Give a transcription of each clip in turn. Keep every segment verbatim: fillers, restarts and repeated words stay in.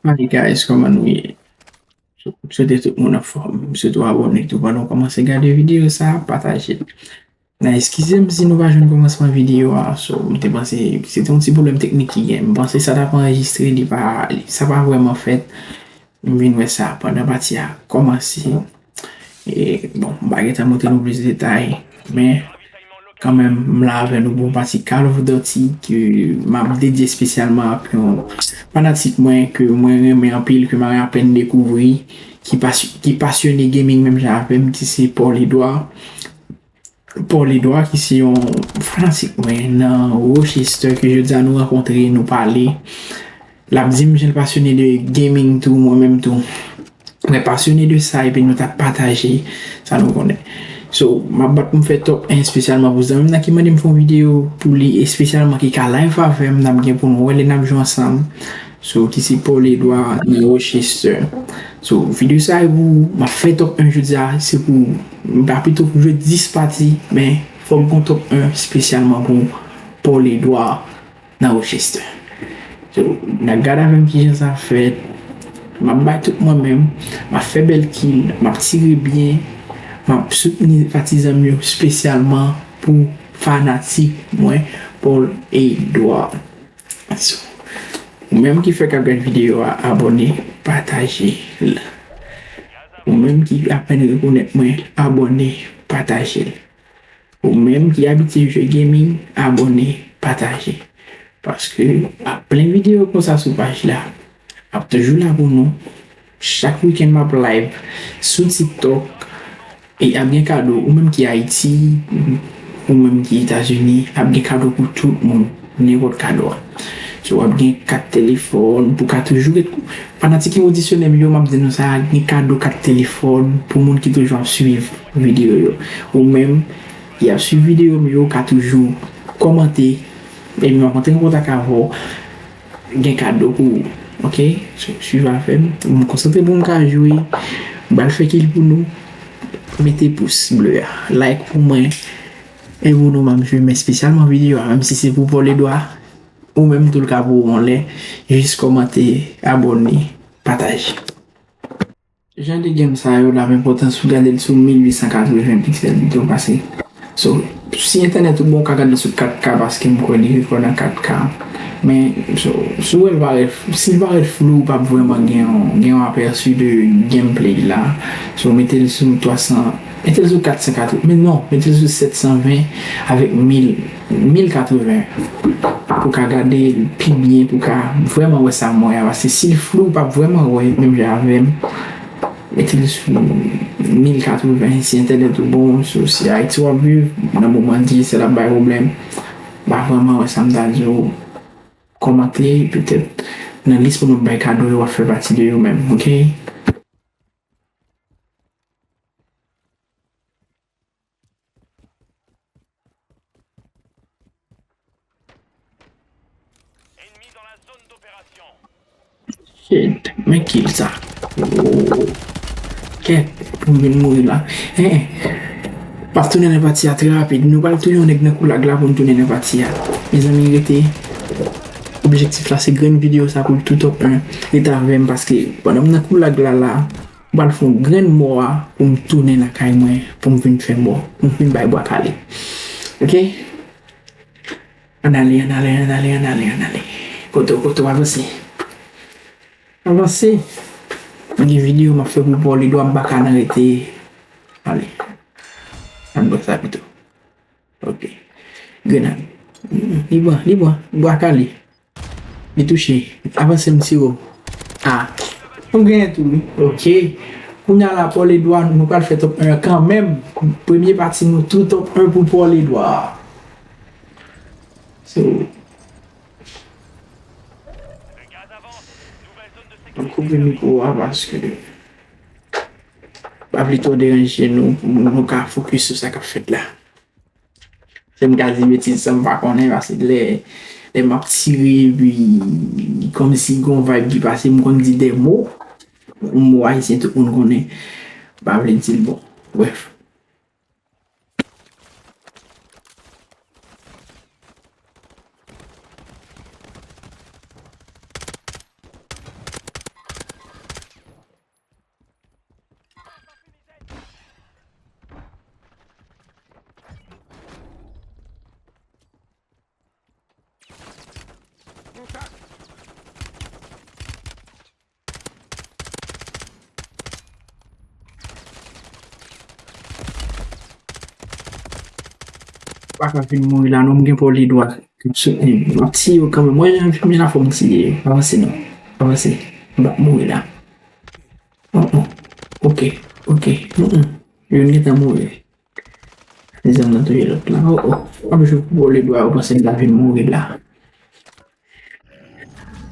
Hi guys, kòman nou ye? M swete tout moun anfòm. M swete w abòne tou pandan w kòmanse gade videyo sa a, pataje l. Nan eskize m si nou pa jwenn kòmansman videyo a, so m te panse se te yon ti pwoblèm teknik ki gen. M panse sa t ap anrejistre, li pa, sa pa vrèman fèt. M vin wè sa pandan pati a kòmanse. E, bon, m pa gentan montre nou plis detay, men kanmenm, m la avè nou pou yon pati Call of Duty ke m ap dedye espesyalman ak yon fanatik mwen ke mwen renmen anpil, ke m apèn dekouvri, ki pas-, ki pasyone gaming menm jan avè m, ki se Paul Edouard. Paul Edouard, ki se yon fanatik mwen nan Rochester, ke jodi a nou rankontre, nou pale. L ap di m jan l pasyone de gaming tou, mwen menm tou. Mwen pasyone de sa, epi nou t ap pataje sa nou konnen. So, m ap bat pou m fè top un espesyalman pou zanmi m nan ki mande m fè yon videyo pou li espesyalman ki ka live avè m, n ap gen pou nou wè lè n ap jwe ansanm. So, ki se Paul Edouard nan Rochester. So, videyo sa a pou m ap fè top un jodi a, se pou m pa pito jwe dis pati, men fò m gon top un espesyalman pou Paul Edouard nan Rochester. So, n a gad avè m kijan sa fèt. M ap bay tout mwen menm. M ap fè bèl kill. M ap tire byen. M ap soutni patizan m yo espesyalman pou fanatik mwen, Paul Edouard. So, ou menm ki fèk ap gad videyo a, abòne, pataje l. Ou menm ki apèn rekonèt mwen, abòne, pataje l. Ou menm ki abitye jwe gaming, abòne, pataje. Paske ap plen videyo konsa sou paj la. Ap toujou la pou nou. Chak wikenn m ap live sou TikTok. E ap gen kado, ou menm ki Ayiti, ou menm ki Etazini, ap gen kado pou tout moun, nenpòt kado a. So, w ap gen kat telefòn, pou ka toujou ret, fanatik ki kondisyone m yo, m ap di nou sa, gen kado kat telefòn pou moun ki toujou ap swiv videyo yo. Ou menm ki ap swiv videyo m yo, ka toujou kòmante, epi m ap antre an kontak avè w, gen kado pou ou. Ok? So, swiv avè m. M konsantre pou m ka jwe. M pral fè kill pou nou. Mete pous ble a. Like pou mwen. E pou nou, m ap jwe, men espesyalman videyo a, menm si se pou Paul Edouard, ou menm tou l ka pou ou anlè. Jis kòmante, abòne, pataje. Jan de game sa yo la, men pòtan si w gade l sou mil uit san katreven piksèl pito pase. So, si entènèt ou bon, w ka gade l sou kat K paske m kwè li rekòd an kat K. Men, so, si w wè l parèt, si l parèt flou, ou p ap vrèman gen yon, gen yon apèsi de gameplay la. So, mete l sou twa san, mete l sou kat san katreven, men non, mete l sou sèt san ven avèk mil, mil katreven. Pou w ka gade l pi byen, pou w ka vrèman wè sa m wè a. Paske si l flou, ou p ap vrèman wè menm jan avè m. Mete l sou mil katreven, si entènèt ou bon, so, si Ayiti w ap viv, nan moman Digicel ap bay pwoblèm, m pa vrèman wè sa m ta di w. Kòmante, petèt nan lis pou nou bay kado yo, w ap fè pati de yo menm, ok? Shit, men kill sa. Oh. Kèt, pou m vin mouri la. Hein, hein. M ap tounen nan pati a trè rapid. Nou pral touye yon nèg nan kou lag la pou n tounen nan pati a. Mezanmi, rete. Objektif la se grenn videyo sa pou l tou top un. Rete avè m paske pandan m nan kou lag la la, m pral fè yon grenn mò a pou m tounen lakay mwen, pou m vin fè mò, pou m vin bay bwa kale. Ok? Ann ale, ann ale, ann ale, ann ale, ann ale. Kote w, kote w, avanse. Avanse. Gen videyo m ap fè pou Paul Edouard, m pa ka nan rete. Ale. Ann bwè sa pito. Ok. Grenad. Mm, li bon, li bon. Bwa kale. Li touche. Avanse m tire w. Ah. Nou genyen tou, wi. Ok. Kounye a la, Paul Edouard, nou pral fè top un kanmenm. Premye pati nou tou top un pou Paul Edouard. So, m koupe mikwo a paske m pa vle twò deranje nou, pou nou ka fokis sou sa k ap fèt la. Se m ka di betiz san m pa konnen, paske lè, lè m ap tire, epi kòmsi gon vibe ki pase, m konn di de mo. Yon mo ayisyen tout moun konnen. M pa vle di l bon. Bref. pa ka fin mouri la non, m gen Paul Edouard k ap soutni m. M ap tiye yo kanmenm. Mwen, jan m jan fò m tiye. Avanse non. Avanse. M p ap mouri la. Oh, oh. Ok. Ok. Mm, mm. Youn gentan mouri. Li zam nan touye lòt la. Oh, oh. M ap jwe pou Paul Edouard, ou panse m ta fin mouri la.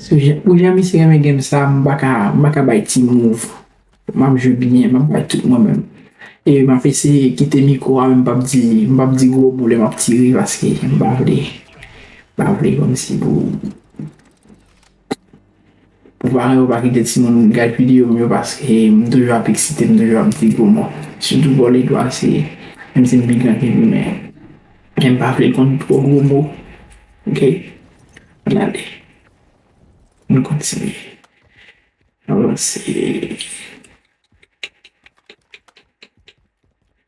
Sou jan, pou jan misye renmen game sa, m pa ka, m pa ka bay ti move. M ap jwe byen, m ap bay tout mwen menm. E m ap eseye kite mikwo a, men m p ap di, m p ap di gwo mo lè m ap tire, paske m pa vle, m pa vle kòmsi pou, pou paran yo pa kite timoun gad videyo m yo, paske m toujou ap eksite, m toujou ap di gwo mo. Sitou Paul Edouard, se, menm si m pi gran ke li, men, men m pa vle l konn twò gwo mo. Ok? Ann ale. Ann kontinye. Avanse.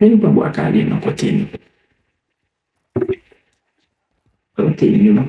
Men nou pran bwa kale nan kote nou. Kote nou.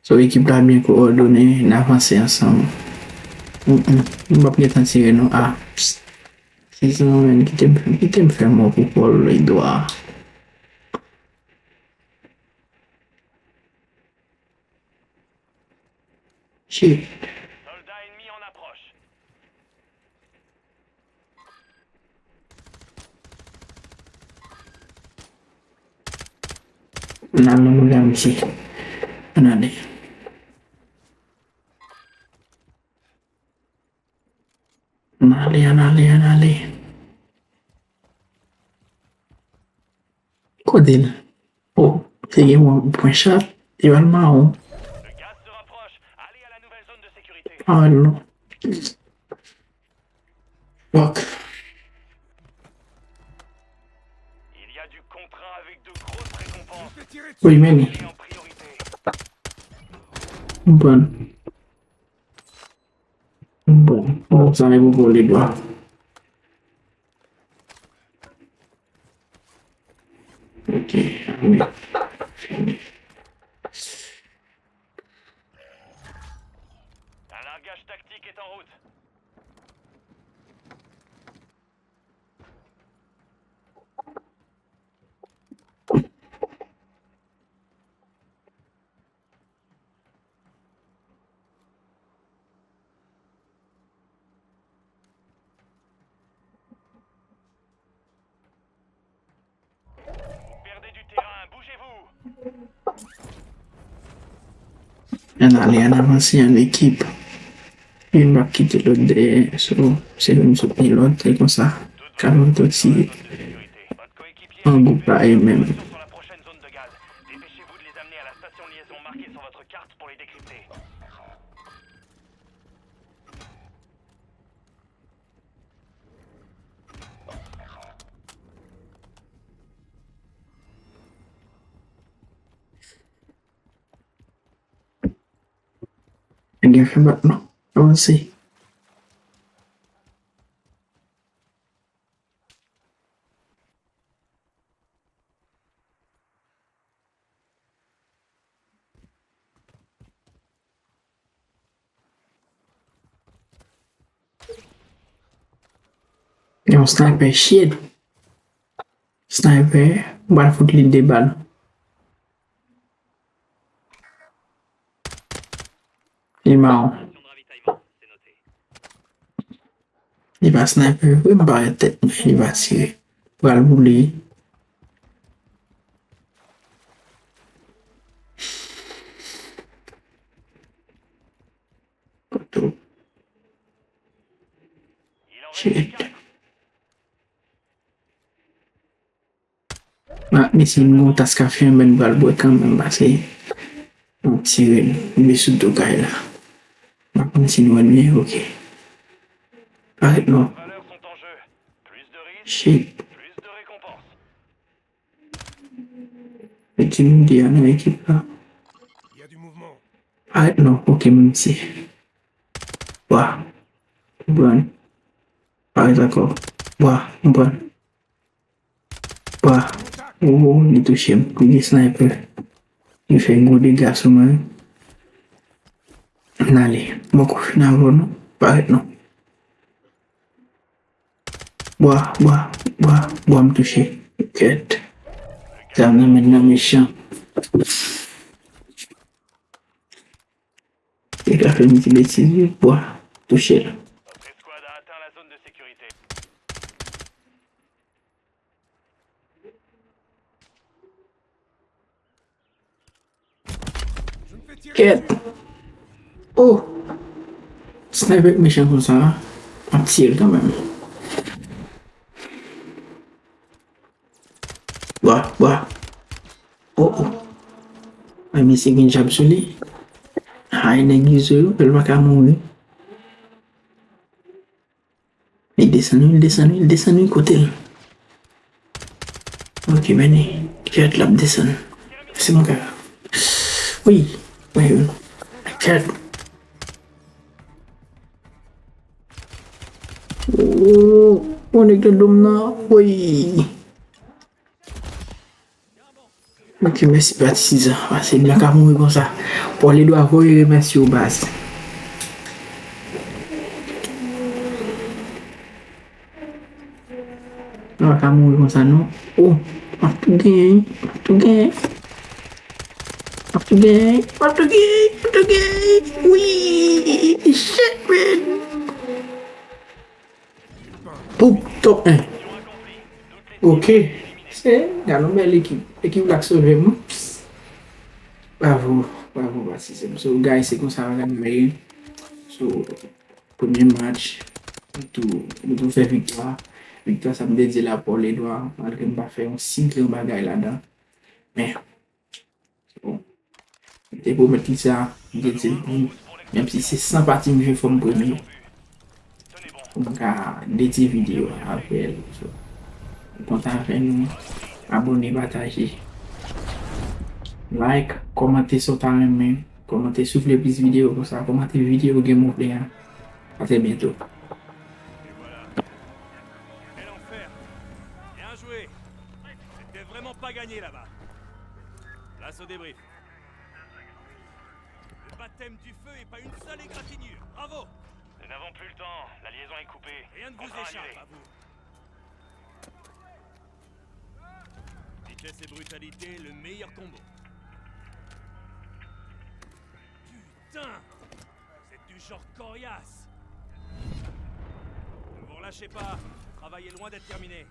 So, ekip la byen kowòdone, n avanse ansanm. Mm, mm. M p ap gentan tire non. Ah, pst. Sezon, men, kite m, kite m fè mò pou Paul Edouard. Shit. Soldats ennemis en approche. N al nan moulin, mesye. Ann ale. Ann ale, ann ale, ann ale. Kote l? Oh, te gen yon pwen chat. Li pa l mawon. Le gaz se rapproche. Allez à la nouvelle zone de sécurité. Pa wè l non. Fuck. Il y a du contrat avec de grosses récompenses. Wi, men li. Allez en priorité. M pran. Bon, bon, sa e pou Paul Edouard. Ok, ame. Fini. Un largage tactique est en route. Vous perdez du terrain, bougez-vous. Ann ale, ann avanse an ekip. Youn p ap kite lòt dèyè. So, se youn soutni lòt, e konsa, Call of Duty an gwoup la e menm. Dépêchez-vous de les amener à la station liaison marquée sur votre carte pour les décrypter. Nèg yo fè bak non. Avanse. Yon sniper, shit. Sniper, m pral fout li de bal. Li mawon. Li pa sniper vre, m pa wè tèt mwen, li pa tire. Pral boule. Kote w? Shit. Ah, mesye, m gon tas kafe anba, m pral bwè kanmenm, pase m ap tire, m rive sou do kay la. M pa konn si nou wè l byen, ok. Parèt non. Shit. Mete nou de a nan ekip la. Arèt non, ok, menm si. Bwa. Konprann. Parèt ankò. Bwa. Konprann. Bwa. Oh, li touche m. Li gen sniper. Li fè gwo dega sou mwen. N ale. Mwen poko fin avè w non. Parèt non. Bwa, bwa, bwa, bwa m touche. Kèt. Zam nan men nan mechan. Li ka fè m ti betiz wi, bwa, touche l. Votre escouade a atteint la zone de sécurité. Kèt. Oh. Sniper mechan konsa. M ap tiye l kanmenm. Bwa, bwa. Oh, oh. Ay, mesye gen djab sou li. Ay, nèg izo yo, pèl pa ka mouri. Li desann wi, li desann wi, li desann wi, kote l? Ok, men li, kèt l ap desann. Se mwen ka. Wi, wi, wi. Kèt. Oh, oh, nèg nan do m nan. Wi. Ok, mèsi patizan. Pase blan ka mouri konsa. Pòl Edwa voye remèsye w baz. Blan ka mouri konsa non. Oh, m ap tou genyen, m ap tou genyen. M ap tou genyen, m ap tou genyen, m ap tou genyen. Wi, shit, man. Pou top en. Ok. Se, gade yon bèl ekip. Ekip la k sove m. Bravo, bravo, patizan. So, guys, se konsa bagay yo ye. So, premye match, nou tou, nou tou fè viktwa. Viktwa sa m te di la Pòl Edwa, malgre m pa fè yon si gran bagay ladan. Men, Bon, m te pwomèt li sa, m te di l pou, menm si se san pati m jwe, fò m premye. Pou m ka dedye videyo a avè l. So, m kontan avè nou. Abòne, pataje. Like, kòmante sa w ta renmen. Kòmante, si w vle plis videyo konsa. Kòmante videyo Game of Play a. A très bientôt. Quel enfer. Bien joué. C'était vraiment pas gagné là-bas. Place au débrief. Le baptême du feu et pas une seule égratignure. Bravo. Nous n'avons plus le temps. La liaison est coupée. Rien ne vous échappe, à vous. Vitesse et brutalité, le meilleur combo. Putain, vous êtes du genre coriace. Ne vous relâchez pas, le travail est loin d'être terminé.